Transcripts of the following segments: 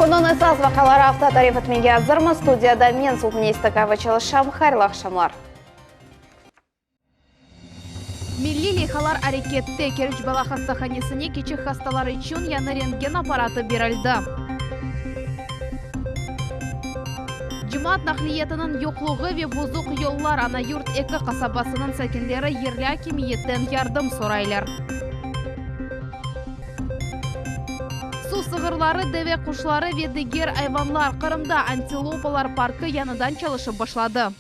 Künniñ esas vaqiaları aqta tarif etmege azırmız. Studiyada men, Sultaniye İstakayeva çalışam. Hayırlı aqşamlar. Milliy leyhalar arekette, Keriç bala hastahanesine kiçik hastalar içün yañı rentgen apparatı berildi. Cemaat naqliyatınıñ yoqluğı ve bozuq yollar, Ana-Yurt eki qasabasınıñ sakinleri yerli akimiyetten yardım soraylar. Suv sığırları, deve quşları ve diger ayvanlar, Qırımda antilopalar parkı yañıdan çalışıp başladı.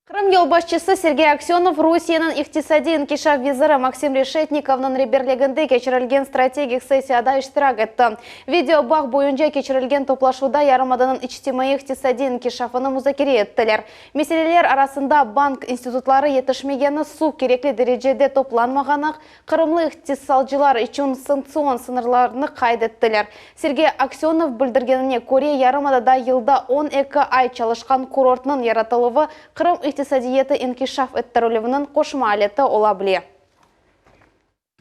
Qırım yolbaşçısı Sergey Aksönov Rusiyeniñ iqtisadiy inkişaf veziri Maksim Reşetnikovnıñ reberliginde keçirilgen strategik sessiyada iştirak etti. Video bağ boyunca keçirilgen toplaşuvda yarımadanıñ içtimaiy-iqtisadiy inkişafını muzakere ettiler. Meseleler arasında bank institutları yetişmegeni, suv kerekli derecede toplanmağanı, Qırımlı iqtisalcılar içün sanktsion sıñırlarnı qayd ettiler. Sergey Aksönov bildirgenine köre, yarımadada yılda 12 ay çalışqan kurortnıñ yaratıluvı Qırım iqtisadiyatı inkişaf ettirilüviniñ qoşma aleti ola bile.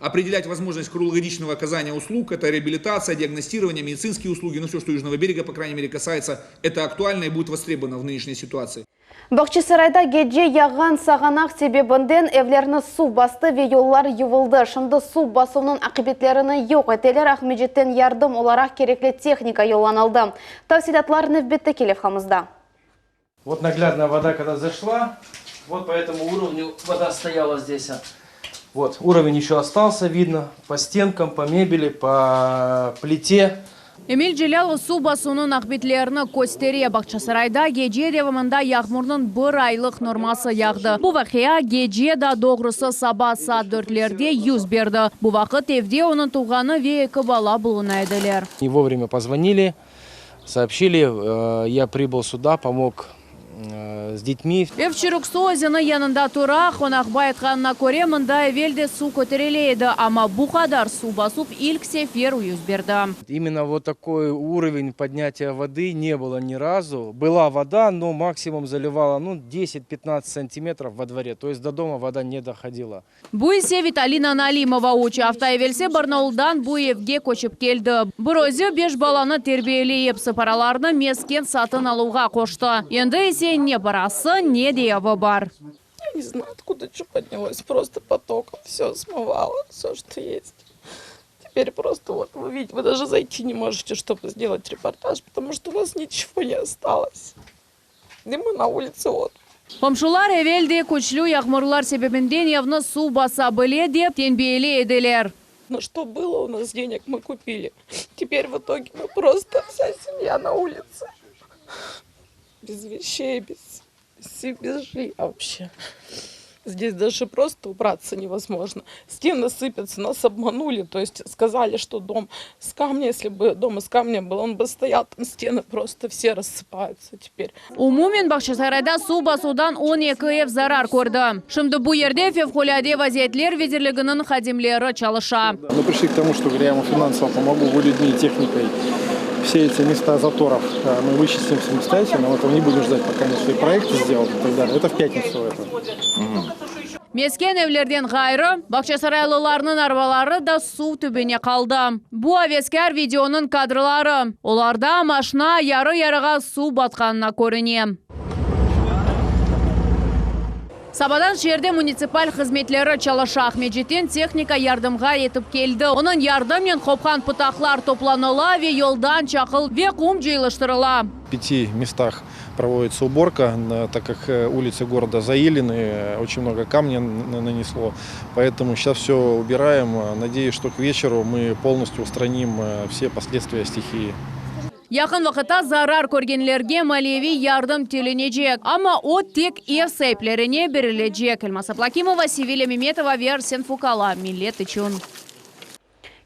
Определять возможность круглогодичного оказания услуг, это реабилитация, диагностирование, медицинские услуги, ну все, что Южного берега, по крайней мере, касается, это актуально и будет востребовано в нынешней ситуации. Bağçasarayda gece yağğan sağanaq sebebinden evlerni suv bastı ve yollar yuvuldı. Şimdi suv basuvnıñ aqibetlerini yoq eteler, Aqmescitten yardım olaraq kerekli tehnika yollanıldı. Tafsilâtlar nevbetteki levhamızda. Vot naglâdnaya voda kogda zaşla, vot po etomu urovnyu voda stoyala zdes. Vot uroven eşe ostalsâ vidno po stenkam, po mebeli, po plite. Emil Celâlov suv basuvnıñ aqibetlerini köstere. Bağçasarayda gece devamında yağmurnıñ bir aylıq norması yağdı. Bu vaqia gece, daa doğrusı saba saat dörtlerde yüz berdi. Bu vaqıt evde onıñ tuvğanı ve eki bala buluna ediler. Vovremâ pozvonili, Soobşçili, ya pribıl süda, pomog s detmi. Ev Çürük Su özeni yanında tura. Qonaqbay aytqanına köre, mında evel de suv köterile edi, amma bu qadar suv basuv ilk sefer yüz berdi. İmенно vot takoy uroven podnâtiya vodı ne bylo ni razu. Byla voda, no maksimum zalivala, nu, deset-pyatnadtsat santimetrov vo dvore, to est do doma voda ne dohodila. Bu ise Vitalina Nalimova, üç afta evelsi Barnauldan bu evge köçip keldi. Bir özü beş balanı terbiyeley, episi paralarını mesken satın aluvğa qoştı. Endi ise ne parası, ne de evi bar. Ya ne znayu, otkuda ço podnâlos, prosto potokom vsё smывало, vsё, çto est. Teper prosto vot, vı vidite, vı daje zayti ne možete, çtoby sdelat reportaj, potomu çto u nas niçego ne ostalos. De mı na ulitse vot. Qomşular evel de küçlü yağmurlar sebebinden evni suv basa bile dep tenbiyeley ediler. No çto bylo u nas deneg mı kupili, teper v itoge mı prosto vsâ semya na ulitse, bez veşey, bez bez jilya voobşe. Zdes daje prosto ubratsa nevozmojno. Steny sıpyatsya, nas obmanuli, to est skazali, çto dom s kamnya, esli bı dom iz kamnya byl, on bı stoyal, tam steny prosto vse rassıpayutsya teper. Umumen Bağçasarayda suv basuvdan 12 ev zarar kördi. Şimdi bu yerde Fevqulâde vaziyetler vezirliginiñ hadimleri çalışa. Mı prişli k tomu, çto govorâ, ya emu finansovo pomogu, vı lüdmi i tehnikой vse eti mesta zatorov mı vıçistim samostoyatelno, vot ne budem jdat, poka oni svoi proekty sdelayut i tak dalее, eto v pyatnitsu eto. Mesken evlerden ğayrı, bağçasaraylılarnıñ arabaları da suv tübüne qaldı. Bu aveskâr videonıñ kadrları. Olarda maşna yarı-yarığa suv batqanına körüne. Sabadan şeerde munitsipal hızmetleri çalışa. Aqmescitten tehnika yardımğa yetip keldi. Onıñ yardımnen qopqan pıtaqlar toplanıla ve yoldan çaqıl ve qum cıyılıştırıla. Pяти местах проводится уборка, так как улицы города заилены, очень много камня нанесло, поэтому сейчас все убираем. Надеюсь, что к вечеру мы полностью устраним все последствия стихии. Yaqın vaqıtta zarar körgenlerge maliyeviy yardım tölenecek, amma o tek ev saiplerine berilecek. Elmaz Ablâkimova, Sevilya Memetova ve Arsen Fukala, Millet içün.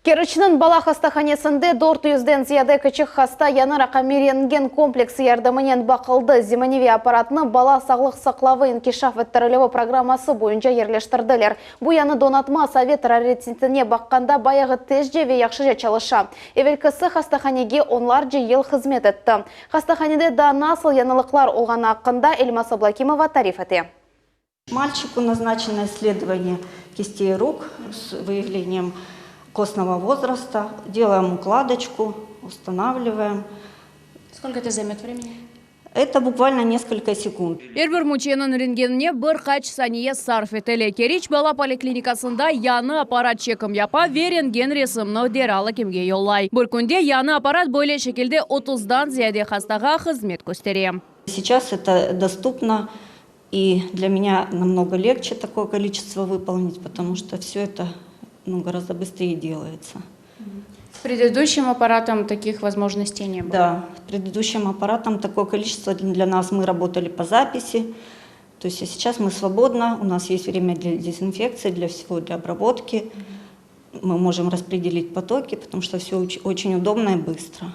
Keriçniñ bala hastahanesinde dört yüzden ziyade kiçik hasta yañı raqamiy rentgen kompleksi yardımınen baqıldı. Zemaneviy apparatnı Bala sağlıq saqlavı inkişaf ettirilüvi programması boyunca yerleştirdiler. Bu yañı donatma sovet raritetine baqqanda bayağı tezce ve yahşıca çalışa. Evelkisi hastahanege onlarca yıl hızmet etti. Hastahanede daa nasıl yañılıqlar olğanı aqqında Elmaz Ablâkimova tarif ete. Malçiku naznaçeno issledovaniye kistey ruk s vıyavleniем. Костного возраста. Делаем укладочку, устанавливаем. Сколько это займет времени? Это буквально несколько секунд. Er bir müçeniñ rentgenine bir qaç saniye sarf etile. Keriç bala poliklinikasında yañı apparat çekim yapa ve rentgen resimni deral ekimge yollay. Bir künde yañı apparat böyle şekilde otuzdan ziyade hastağa hızmet köstere. Сейчас это доступно и для меня намного легче такое количество выполнить, потому что все это ну, гораздо быстрее делается. С предыдущим аппаратом таких возможностей не было? Да, с предыдущим аппаратом такое количество для нас, мы работали по записи, то есть а сейчас мы свободно, у нас есть время для дезинфекции, для всего, для обработки. Мы можем распределить потоки, потому что все очень удобно и быстро.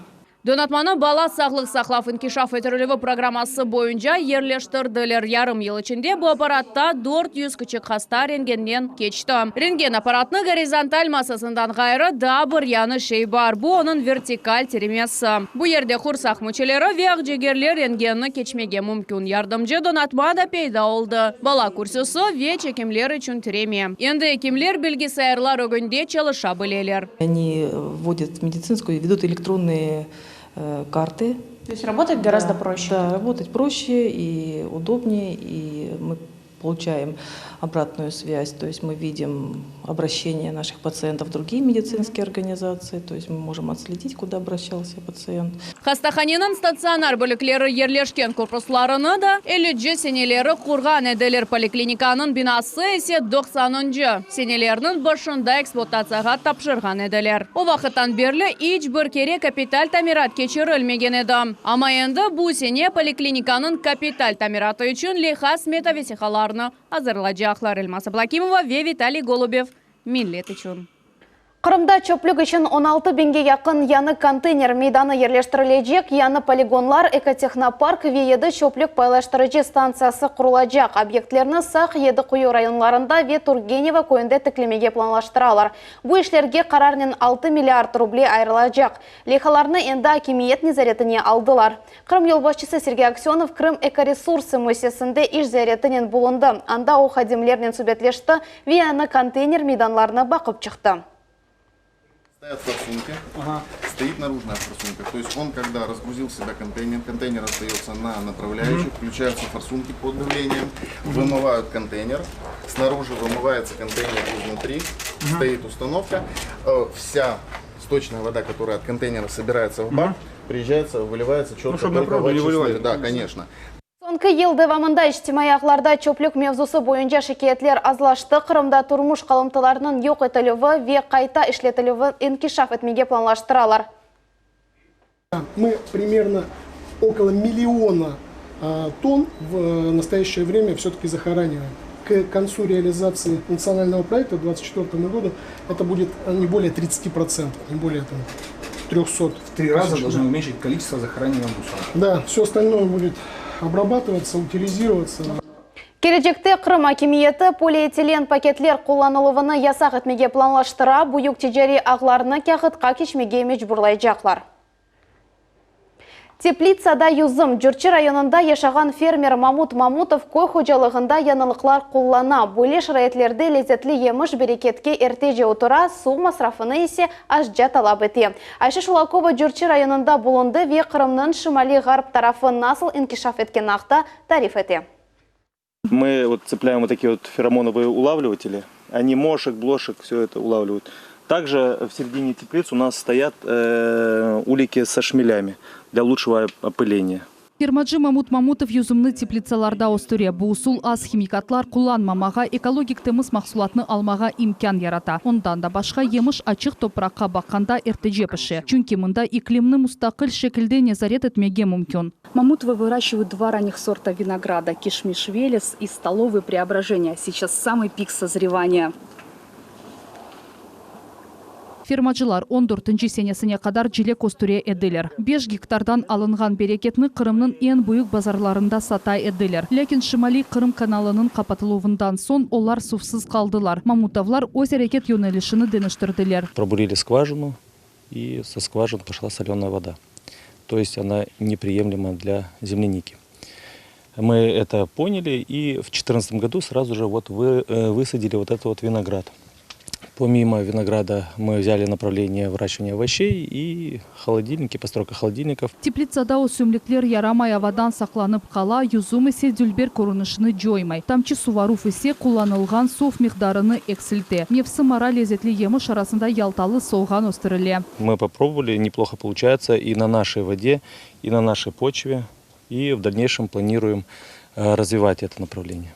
Donatmanı Bala sağlıq saqlav inkişaf ettirilüvi programması boyunca yerleştirdiler. Yarım yıl içinde bu apparatta 400 kiçik hasta rentgenden keçti. Rentgen apparatınıñ gorizontal masasından ğayrı daa bir yañı şey bar, bu onıñ vertikal tiremesi. Bu yerde qursaq müçeleri ve aqcigerler rentgenini keçmege mümkün. Yardımcı donatma da peyda oldı, bala kürsüsi ve çekimler içün tireme. Endi ekimler bilgisayarlar ögünde çalışa bileler. Они вводят медицинскую, ведут электронные э, карты. То есть работать гораздо Да, проще? Да, работать проще и удобнее, и мы получаем обратную связь, то есть мы видим обращение наших пациентов в другие медицинские организации, то есть мы можем отследить, куда обращался пациент. Hastahaneniñ statsionar bölükleri yerleşken korpuslarını da ellinci seneleri qurğan ediler. Poliklinikanıñ binası ise doqsanıncı senelerniñ başında ekspluatatsiyağa tapşırğan ediler. O vaqıttan berli iç bir kere kapital tamirat keçirilmegen edi. Amma endi bu sene poliklinikanıñ kapital tamiratı içün leyha smeta vesiqalarını azırlaycaqlar. Elmaz Ablâkimova ve Vitaliy Golubev, Millet içün. Qırımda çöplük içün 16 biñge yaqın yañı konteyner meydanı yerleştirilecek, yañı poligonlar, ekotehnopark ve yedi çöplük paylaştırıcı stantsiyası qurulacaq. Obyektlerni Saq, Yedi Quyu rayonlarında ve Turgenevo köyünde tiklemege planlaştıralar. Bu işlerge qararnen 6 milliard ruble ayırılacaq. Leyhalarnı endi akimiyet nezaretine aldılar. Qırım yolbaşçısı Sergey Aksönov Krım ekoresursı müessisesinde iş ziyaretinen bulundı. Anda o hadimlernen subetleşti ve yañı konteyner meydanlarını baqıp çıqtı. Стоят форсунки, стоит наружная форсунка. То есть он, когда разгрузил себя контейнер, контейнер остается на направляющих, включаются форсунки под давлением, вымывают контейнер, снаружи вымывается контейнер изнутри, стоит установка, э, вся сточная вода, которая от контейнера собирается в бак, приезжается, выливается четко чтобы на только в природу не очистные- выливали. Да, конечно. Soñki yıl devamında içtimaiy ağlarda çöplük mevzusı boyunca şikâyetler azlaştı. Qırımda turmuş qalımtılarınıñ yoq etilüvi ve qayta işletilüvi inkişaf etmege planlaştıralar. Мы примерно около миллиона э, тонн в э, настоящее время все-таки захораниваем. К концу реализации национального проекта к 2024 году это будет э, не более 30%, не более там, 300. В три раза тысяч, должны да. уменьшить количество захоранивания мусора. Да, все остальное будет обрабатываться, утилизироваться. Kelecekte Qırım akimiyeti polietilen paketler qullanıluvını yasaq etmege planlaştıra, büyük ticariy ağlarnı kâğıtqa keçmege mecburlaycaqlar. Teplitsada yüzüm. Curçı rayonında yaşağan fermer Mamut Mamutov köy hocalığında yañılıqlar qullana. Böyle şaraitlerde lezetli yemiş bereketke ertece otura, suv masrafını ise azca talap ete. Ayşe Şulakova Curçı rayonında bulundı ve Qırımnıñ şimaliy-ğarp tarafı nasıl inkişaf etkeni aqta tarif ete. Мы вот цепляем вот такие вот феромоновые улавливатели. Они мошек, блошек, все это улавливают. Также в середине теплиц у нас стоят э, улики со шмелями для лучшего опыления. Fermacı Mamut Mamutov yüzümni teplitsalarda östüre. Bu usul az himikatlar qullanmamağa, ekologik temiz mahsulatnı almağa imkân yarata. Ondan da başqa yemiş açıq topraqqa baqqanda ertece pişe. Çünki mında iklimni mustaqil şekilde nezaret etmege mümkün. Мамутовы выращивают два ранних сорта винограда – кишмиш Велес и столовый преображение. Сейчас самый пик созревания. Fermacılar 14 senesine qadar cilek östüre ediler. 5 gektardan alınğan bereketni Qırımnıñ eñ büyük bazarlarında sata ediler. Lâkin Şimaliy Qırım kanalınıñ qapatıluvından soñ olar suvsız qaldılar. Mamutovlar öz areket yönelişini deñiştirdiler. Пробурили скважину, и со скважин пошла соленая вода. То есть она неприемлема для земляники. Мы это поняли и в 2014 году сразу же вот вы, э, высадили вот этот вот виноград. Помимо винограда мы взяли направление выращивания овощей и холодильники, постройка холодильников. Teplitsada ösümlikler yaramay avadan saqlanıp qala, yüzüm ise dülber körünişini coymay. Tamçı suvaruv ise qullanılğan suv miqdarını eksilte. Mevsimara lezetli yemiş arasında yaltalı soğan östürile. Мы попробовали, неплохо получается и на нашей воде, и на нашей почве, и в дальнейшем планируем развивать это направление.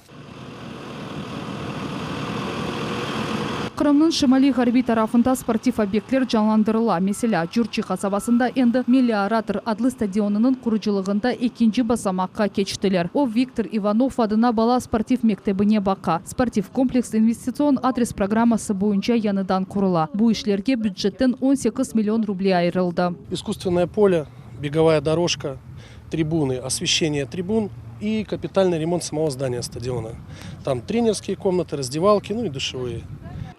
Qırımnıñ şimaliy-ğarbiy tarafında sportiv obyektler canlandırıla. Meselâ, Curçı qasabasında endi Meliorator adlı stadionınıñ qurucılığında ekinci basamaqqa keçtiler. O, Viktor İvanov adına bala sportiv mektebine baqa. Sportiv kompleks investitsion adres programması boyunca yañıdan qurula. Bu işlerge bücetten 18 million ruble ayırıldı. Iskusstvennoye polye, begovaya dorojka, tribunı, osveşçeniye tribun i kapitalnıy remont samogo zdaniya stadiona. Tam trenerskiye komnatı, razdevalki, nu i duşevıye.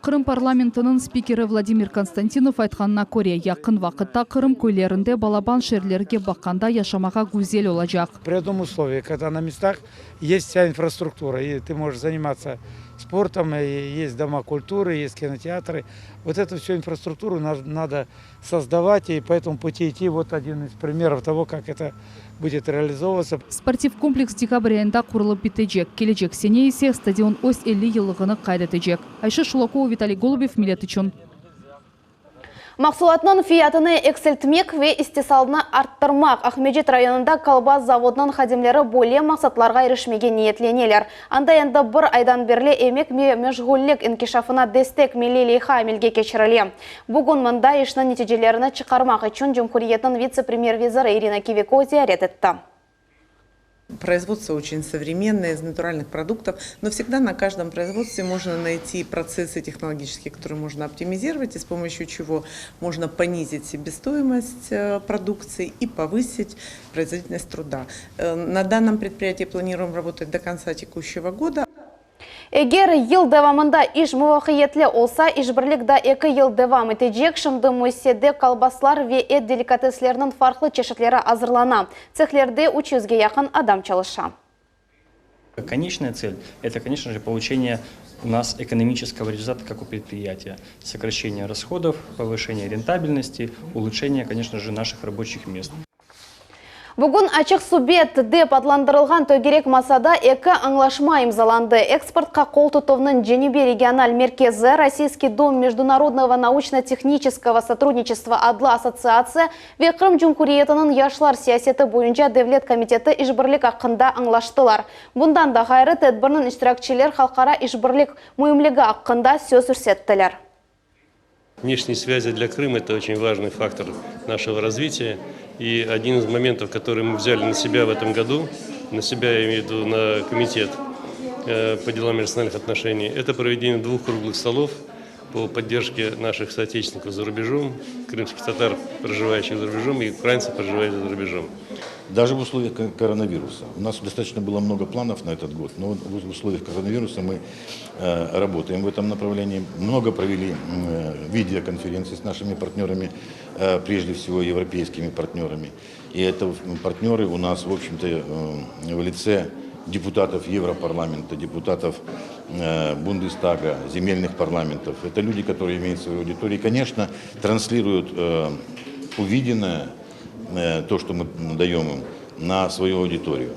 Qırım parlamentiniñ spikeri Vladimir Konstantinov aytqanına köre, yaqın vaqıtta Qırım köylerinde balaban şeerlerge baqqanda yaşamağa güzel olacaq. При одном условии, когда на местах есть вся инфраструктура, и ты можешь заниматься спортом, и есть дома культуры, есть кинотеатры. Вот эту всю инфраструктуру надо создавать, и по этому пути идти. Вот один из примеров того, как это будет реализовываться. Sportiv kompleks dekabr ayında qurulıp bitecek, kelecek sene ise stadion öz 50 yıllığını qayd etecek. Ayşe Şulakova, Vitaliy Golubev, Millet içün. Mahsulatnıñ fiyatını eksiltmek ve istisalnı arttırmaq, Aqmescit rayonında kolbas zavodınıñ hadimleri böyle maqsatlarğa irişmege niyetleneler. Anda endi bir aydan berli Emek ve meşğullik inkişafına destek milliy leyha amelge keçirile. Bugün mında işniñ neticelerini çıqarmaq içün cumhuriyetniñ vitse-premyer-veziri İrina Kiviko ziyaret etti. Производство очень современное, из натуральных продуктов, но всегда на каждом производстве можно найти процессы технологические, которые можно оптимизировать, и с помощью чего можно понизить себестоимость э, продукции и повысить производительность труда. Э, на данном предприятии планируем работать до конца текущего года. Eger yıl devamında iş muvafaqiyetli olsa, işbirlik daa eki yıl devam etecek. Şimdi müessisede kolbaslar ve et delikatesleriniñ farqlı çeşitleri azırlana. Tsehlerde üç yüzge yaqın adam çalışa. Конечная цель – это, конечно же, получение у нас экономического результата, как у предприятия. Сокращение расходов, повышение рентабельности, улучшение, конечно же, наших рабочих мест. Bugün Açıq subet dep adlandırılğan tögerek masada eki añlaşma imzalandı. Eksportqa qol tutuvnıñ Cenübiy regional merkezi, Rossiyskiy dom mejdunarodnogo nauçno-tehniçeskogo sotrudniçestva adlı assotsiatsiya ve Qırım Cumhuriyetiniñ yaşlar siyaseti boyunca devlet komiteti işbirlik aqqında añlaştılar. Bundan da ğayrı, tedbirniñ iştirakçiler halqara işbirlik müimligi aqqında söz yürsettiler. Внешние связи для Крыма – это очень важный фактор нашего развития. И один из моментов, который мы взяли на себя в этом году, на себя, я имею в виду, на комитет э, по делам межнациональных отношений, это проведение двух круглых столов по поддержке наших соотечественников за рубежом, крымских татар, проживающих за рубежом, и украинцев, проживающих за рубежом. Даже в условиях коронавируса. У нас достаточно было много планов на этот год, но в условиях коронавируса мы э, работаем в этом направлении. Много провели э, видеоконференций с нашими партнерами, э, прежде всего европейскими партнерами. И это партнеры у нас, в общем-то, в лице депутатов Европарламента, депутатов Бундестага, земельных парламентов. Это люди, которые имеют свою аудиторию и, конечно, транслируют увиденное, то, что мы даем им, на свою аудиторию.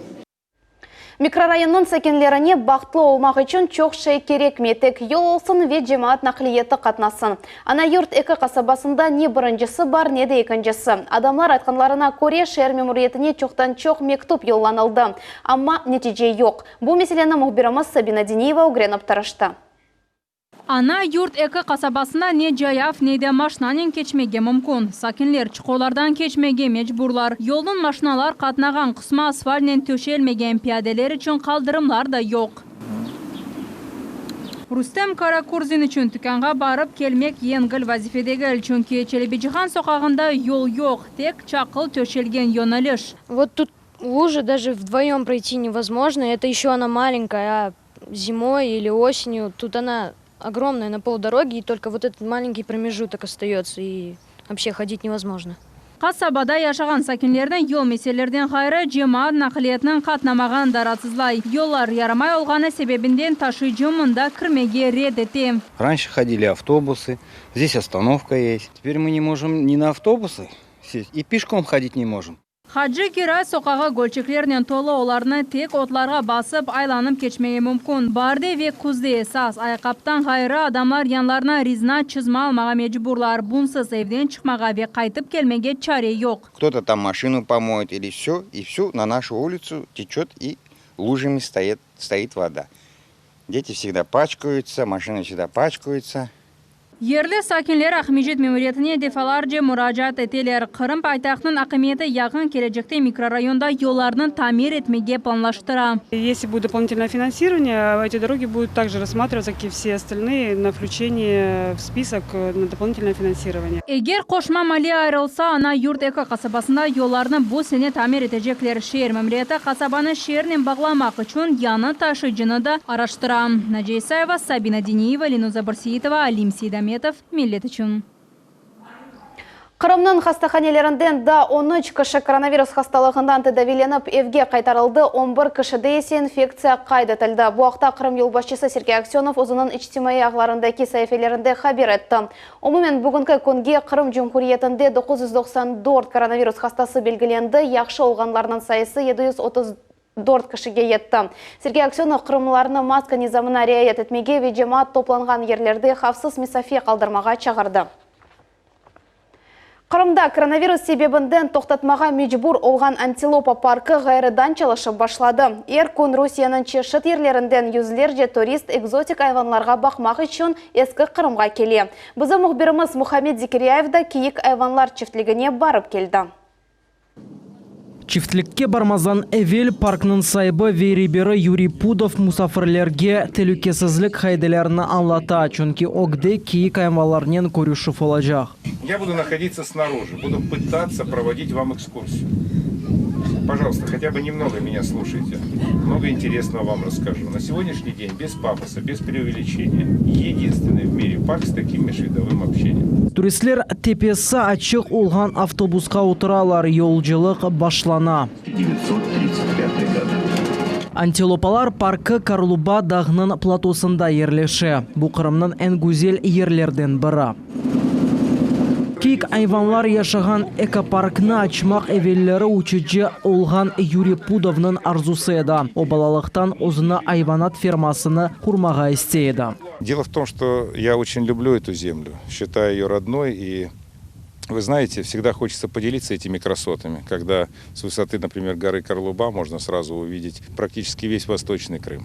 Mikrorayonnıñ sakinlerine bahtlı olmaq içün çoq şey kerekmey, tek yol olsun ve cemaat naqliyatı qatnasın. Ana-Yurt eki qasabasında ne birincisi bar, ne de ekincisi. Adamlar aytqanlarına köre, şeer memuriyetine çoqtan-çoq mektüp yollanıldı, amma netice yoq. Bu meseleni mühbirimiz Sabina Diniyeva ögrenip tırıştı. Ana-Yurt eki qasabasına ne cayav, ne de maşnanen keçmege mümkün. Sakinler çuqurlardan keçmege mecburlar. Yolnıñ maşnalar qatnağan qısmı asfaltnen töşelmegen, piyadeler içün qaldırımlar da yoq. Rustem Karakurzin içün tükânğa barıp kelmek yengil vazife degil, çünki Çelebicihan soqağında yol yoq, tek çaqıl töşelgen yöneliş. Vot тут лужа, даже вдвоем пройти невозможно, это еще она маленькая, а зимой или осенью тут она огромная на полдороги, и только вот этот маленький промежуток остается, и вообще ходить невозможно. Qasabada yaşağan sakinlerni yol meselelerden ğayrı, cemaat naqliyatınıñ qatnamağanı da raatsızlay. Yollar yaramay olğanı sebebinden taşıyıcı mında kirmege red ete. Раньше ходили автобусы, здесь остановка есть. Теперь мы не можем ни на автобусы сесть, и пешком ходить не можем. Hacı Geray soqağı gölçeklernen tolu, olarnı tek otlarğa basıp, aylanıp keçmege mümkün. Baarde ve küzde esas ayaqqaptan ğayrı, adamlar yanlarına rezina çızma almağa mecburlar, bunsız evden çıqmağa ve qaytıp kelmege çare yoq. Кто-то там машину помоет или все, и всю на нашу улицу течет и лужами стоит, стоит вода. Дети всегда пачкаются, машины всегда пачкаются. Yerli sakinler Aqmescit memuriyetine defalarca muracaat eteler. Qırım paytahtınıñ akimiyeti yaqın kelecekte mikrorayonda yollarnı tamir etmege planlaştıra. Если будет дополнительное финансирование, эти дороги будут также рассматриваться, как и все остальные, на включение в список на дополнительное финансирование. Eger qoşma maliye ayırılsa, Ana Yurt eki qasabasında yollarnı bu sene tamir etecekler. Şeer memuriyeti qasabanı şeernen bağlamaq içün yañı taşıyıcını da araştıra. Naciye İsayeva, Sabina Diniyeva, Lenuza Bırseitova, Alim Seydametov, Millet içün. Qırımnıñ hastahanelerinden daa on üç kişi koronavirus hastalığından tedaviylenip evge qaytarıldı, on bir kişide ise infektsiya qayd etildi. Bu aqta Qırım yolbaşçısı Sergey Aksönov özüniñ içtimaiy ağlarındaki saifelerinde haber etti. Umumen, bugünki künge Qırım Cumhuriyetinde 994 koronavirus hastası belgilendi, yahşı olğanlarnıñ sayısı 734 kişige yetti. Sergey Aksönov qırımlılarnı maska nizamına riayet etmege ve cemaat toplanğan yerlerde havfsız mesafe qaldırmağa çağırdı. Qırımda koronavirus sebebinden toqtatmağa mecbur olğan Antilopa parkı ğayrıdan çalışıp başladı. Er kün Rusiyeniñ çeşit yerlerinden yüzlerce turist ekzotik ayvanlarğa baqmaq içün Eski Qırımğa kele. Bizim mühbirimiz Muhammed Zekiryayev da kiyik ayvanlar çiftligine barıp keldi. Çiftlikke barmazdan evel parknıñ saibi ve reberi Yuriy Pudov musafirlerge telükesizlik qaidelerini añlata, çünki ögde kiyik ayvanlarnen körüşüv olacaq. Ya budu nahoditsya snarujı, budu pıtatsya provodit vam ekskursiyu. Pojaluysta, hotya bı nemnogo menya sluşayte, mnogo interesnogo vam rasskajı. Na segodnyaşniy den, bez pafosa, bez preuveliçeniya, yedinstvenıy v mire park s takim mejvidovım obşeniyem. Turistler tepesi açıq olğan avtobusqa oturalar, yolculıq başlana. Antilopalar parkı Karluba dağnıñ platosında yerleşe. Bu Qırımnıñ eñ güzel yerlerden biri. Kiyik ayvanlar yaşağan ekoparknı açmaq evelleri uçucı olğan Yuriy Pudovnıñ arzusı edi. O, balalıqtan özüne ayvanat fermasını qurmağa istey edi. Delo v tom, çto ya oçen lüblü etu zemlü, şçitayu eyo rodnoy i, vı znaete, vsegda hoçetsa podelitsya etimi krasotami, kogda s vısotı, naprimer, gorı Karluba mojno srazu uvidet praktiçeski ves Vostoçnıy Krım.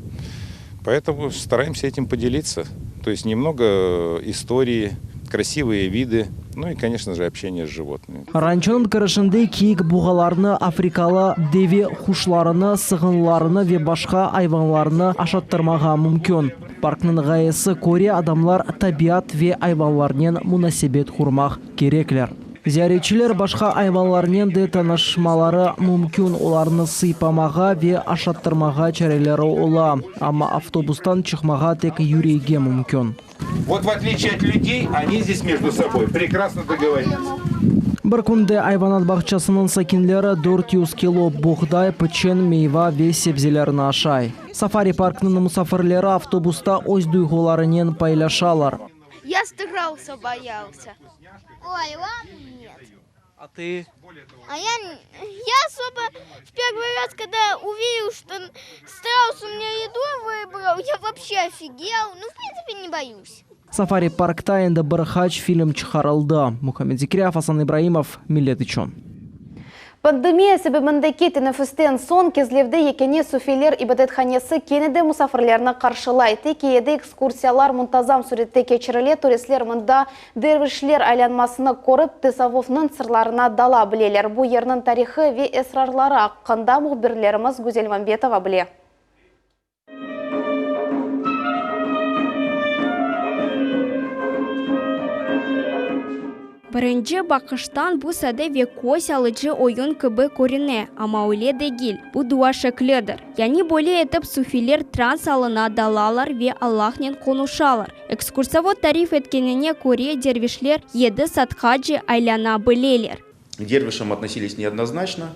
Poetomu staraemsya etim podelitsya, to est nemnogo istorii, krasivıye vidı, nu i, koneçno je, obşeniye s životnımi. Rançonıñ kirişinde kiyik buğalarnı, afrikalı deve quşlarını, sığınlarnı ve başqa ayvanlarnı aşattırmağa mümkün. Parknıñ ğayesi köre, adamlar tabiat ve ayvanlarnen munasebet qurmaq kerekler. Ziyaretçiler başqa ayvanlarnen de tanışmaları mümkün, olarnı sıypamağa ve aşattırmağa çareleri ola, amma avtobustan çıqmağa tek yürüyge mümkün. Vot v otliçiye ot lüdey, oni zdes mejdu soboy prekrasno dogovorilись. Bir künde ayvanat bağçasınıñ sakinleri 400 kilo buğday, piçen, meyva ve sebzelerni aşay. Safari parknıñ musafirleri avtobusta öz duyğularınen paylaşalar. Ya strausa boyalsya. Oy, ladno, net. A tı? A ya, ya особо в первый раз, когда увидел, что страус у меня еду выбрал, я вообще офигел. Ну, в принципе, не боюсь. Safari parkta endi bir qaç film çıqarıldı. Muhammed Zekiryayev, Asan İbraimov, Millet içün. Pandemiya sebebindeki teneffüsten soñ Kezlevde yekâne sufiyler ibadethanesi kene de musafirlerni qarşılay. Tekiyede ekskursiyalar muntazam sürette keçirile, turistler mında dervişler aylanmasını körip, tesavvufnıñ sırlarına dala bileler. Bu yerniñ tarihı ve esrarları aqqında mühbirlerimiz Güzel Mambetova bile. Birinci baqıştan bu sade ve köz alıcı oyun kibi körüne, amma öyle degil, bu dua şeklidir. Yani böyle etip sufiyler trans alına dalalar ve Allahnen qonuşalar. Ekskursovod tarif etkenine köre, dervişler yedi saatqace aylana bileler. К дервишам относились неоднозначно,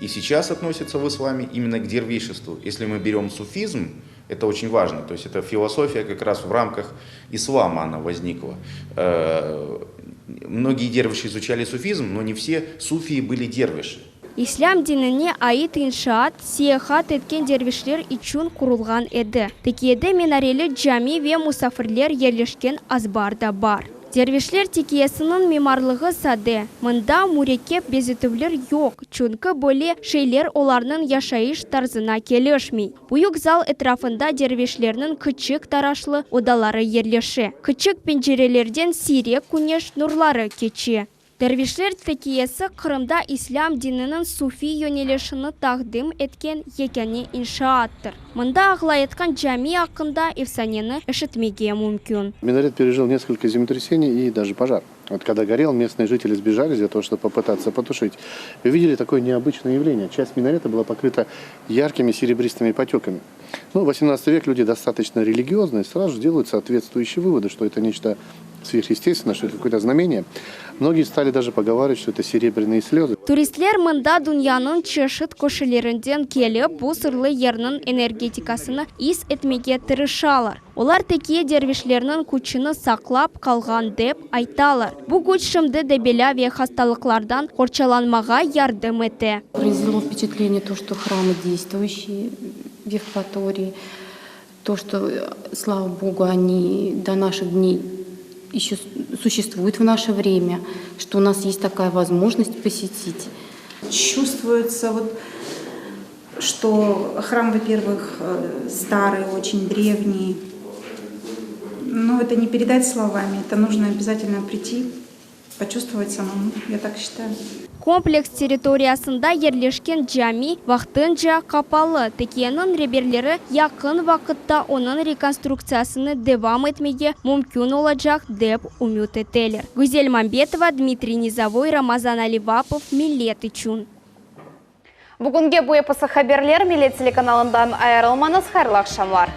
и сейчас относятся в исламе именно к дервишеству. Если мы берем суфизм, это очень важно, то есть это философия как раз в рамках ислама она возникла. Э, многие дервиши изучали суфизм, но не все суфии были дервиши. İslâm dinine ait inşaat seyahat etken dervişler içün qurulğan edi. Tekiyede minareli cami ve musafirler yerleşken azbar da bar. Dervişler tekiyesiniñ mimarlığı sade, mında mürekkep bezetüvler yoq, çünki böyle şeyler olarnıñ yaşayış tarzına kelişmey. Büyük zal etrafında dervişlerniñ kiçik taraşlı odaları yerleşe. Kiçik pencerelerden siyrek küneş nurları keçe. Dervişler tekiyesi Qırımda islâm dininiñ sufiy yönelişini taqdim etken yekâne inşaattır. Mında ağlayatqan cami aqqında efsaneni eşitmege mümkün. Минарет пережил несколько землетрясений и даже пожар. Вот когда горел, местные жители сбежались для того, чтобы попытаться потушить. И увидели такое необычное явление. Часть минарета была покрыта яркими серебристыми потеками. Ну, 18 век люди достаточно религиозные, сразу же делают соответствующие выводы, что это нечто сверхъестественное, что это какое-то знамение. Многие стали даже поговаривать, что это серебряные слезы. Turistler mında dünyanıñ çeşit köşelerinden kelip, bu sırlı yerniñ energetikasını is etmege tırışalar. Olar tekiye dervişlerniñ küçüni saqlap qalğan dep aytalar. Bu küç şimdi de belâ ve hastalıqlardan qorçalanmağa yardım ete. Произвело впечатление то, что храмы действующие в Евпатории, то, что, слава богу, они до наших дней еще существуют в наше время, что у нас есть такая возможность посетить. Чувствуется вот, что храм, во-первых, э, старый, очень древний. Но это не передать словами, это нужно обязательно прийти, почувствовать самому, я так считаю. Kompleks territoriyasında yerleşken cami vaqtınca qapalı. Tekiyeniñ reberleri yaqın vaqıtta onıñ rekonstruktsiyasını devam etmege mümkün olacaq, dep ümüt eteler. Güzel Mambetova, Dmitriy Nizovoy, Ramazan Alivapov, Millet içün. Bugünge bu episi haberler, Millet telekanalından ayırılmañız, hayırlı aqşamlar.